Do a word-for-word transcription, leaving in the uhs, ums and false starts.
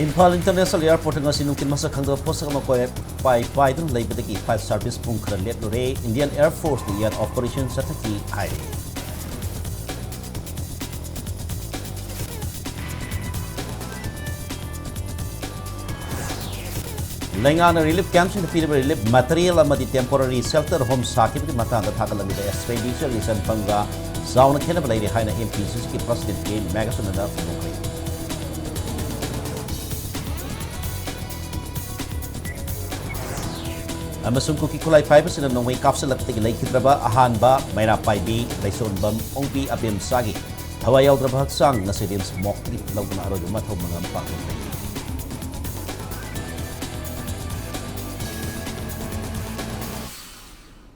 Imphal international ꯑꯦꯌꯔꯄꯣꯔꯠꯇ ꯉꯁꯤ ꯅꯨꯡꯊꯤꯜ ꯃꯁꯛ ꯈꯪꯗꯕ ꯄꯣꯠꯁꯛ ꯑꯃ ꯀꯣꯏ ꯄꯥꯏ ꯄꯥꯏꯗꯨꯅ ꯂꯩꯕꯗꯒꯤ flight service ꯄꯨꯡ ꯈꯔ ꯂꯦꯞꯂꯨꯔꯦ꯫ Indian Air Forceꯅ air operation ꯆꯠꯊꯈꯤ ꯍꯥꯏꯔꯤ꯫ ꯂꯩꯉꯥꯛꯅ relief campꯁꯤꯡꯗ ꯄꯤꯔꯤꯕ relief material ꯑꯃꯗꯤ temporary shelter home ꯁꯥꯈꯤꯕꯒꯤ ꯃꯇꯥꯡꯗ ꯊꯥꯒꯠꯂꯝꯃꯤꯕ ꯑꯦꯁ ꯀꯦ ꯗꯤ ꯁꯤ ꯔꯤꯖꯟ ꯐꯟꯒ ꯆꯥꯎꯅ ꯈꯦꯠꯅꯕ ꯂꯩꯔꯤ ꯍꯥꯏꯅ ꯑꯦꯝ ꯄꯤ ꯁꯤ ꯁꯤꯒꯤ presidentꯀꯤ ꯃꯦꯒꯁꯟꯅ ꯐꯣꯡꯗꯣꯛꯈ꯭ꯔꯦ꯫ ꯑꯃꯁꯨꯡ ꯀꯨꯀꯤ ꯈꯨꯠꯂꯥꯏ ꯄꯥꯏꯕꯁꯤꯡꯅ ꯅꯣꯡꯃꯩ ꯀꯥꯞꯁꯤꯜꯂꯛꯄꯗꯒꯤ ꯂꯩꯈꯤꯗ꯭ꯔꯕ ꯑꯍꯥꯟꯕ ꯃꯩꯔꯥ ꯄꯥꯏꯕꯤ ꯂꯩꯁꯣꯟꯕꯝ ꯑꯣꯡꯕꯤ ꯑꯕꯦꯝꯆꯥꯒꯤ ꯊꯋꯥꯏ ꯌꯥꯎꯗ꯭ꯔꯕ ꯍꯛꯆꯥꯡ ꯉꯁꯤ ꯔꯤꯝꯁ ꯃꯣꯛꯇꯒꯤ ꯂꯧꯗꯨꯅ ꯑꯔꯣꯏꯕ ꯃꯊꯧ ꯃꯉꯝ ꯄꯥꯡꯊꯣꯛꯈ꯭ꯔꯦ꯫